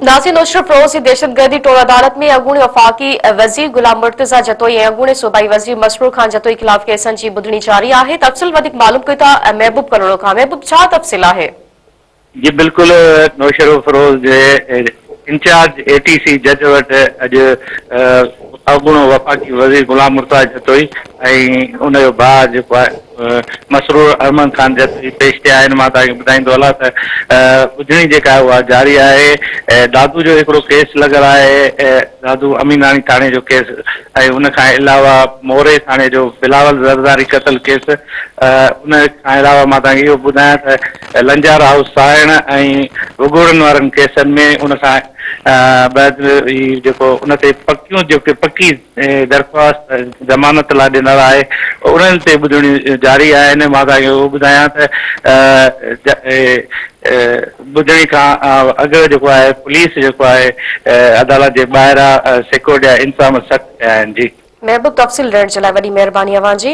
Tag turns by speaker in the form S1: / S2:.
S1: ناظرين نوشهروفيروز جي دهشتگردي ٽوڙ عدالت ۾ اڳوڻي وفاقي وزير غلام مرتضيٰ جتوئي ۽ اڳوڻي صوبائي وزير مسرور خان جتوئي خلاف ڪيسن جي ٻڌڻي جاري آهي تفصيل وڌيڪ معلوم ڪيون ٿا محبوب ڪلهوڙو کان محبوب ڇا تفصيل آهي؟
S2: جي بلڪل نوشهروفيروز جي انچارج اي ٽي سي جج وٽ اڄ اڳوڻو وفاقي وزير غلام مرتضيٰ جتوئي ۽ ان جو ڀاء جيڪو آهي مسرور احمد خان جتوئي پيش ٿيا آهن مان توهان کي ٻڌائيندو هلان ته ٻڌڻي جيڪا آهي اها جاري آهي دادو جو هڪڙو ڪيس لڳل آهي دادو اميناڻي ٿاڻي جو ڪيس ۽ ان کان علاوه موري ٿاڻي جو بلاول زرداري قتل ڪيس ان کان علاوه مان توهان کي اهو ٻڌايان ته لنجار هائوس سانئڻ ۽ وڳوڙن وارن ڪيسن ۾ ان کان بعد هي جيڪو ان تي پڪيون جيڪي پڪي درخواست ضمانت لاء ڏنل آهي انهن تي ٻڌڻيون جاري آهن مان توهان کي اهو ٻڌايان ته ٻڌڻي کان اڳ جيڪو آهي پوليس جيڪو آهي عدالت جي ٻاهران سيڪيورٽي جا انتظام سخت ڪيا آهن جي.
S1: محبوب تفصيل ڏيڻ جي لاء وڏي مهرباني اوهان جي.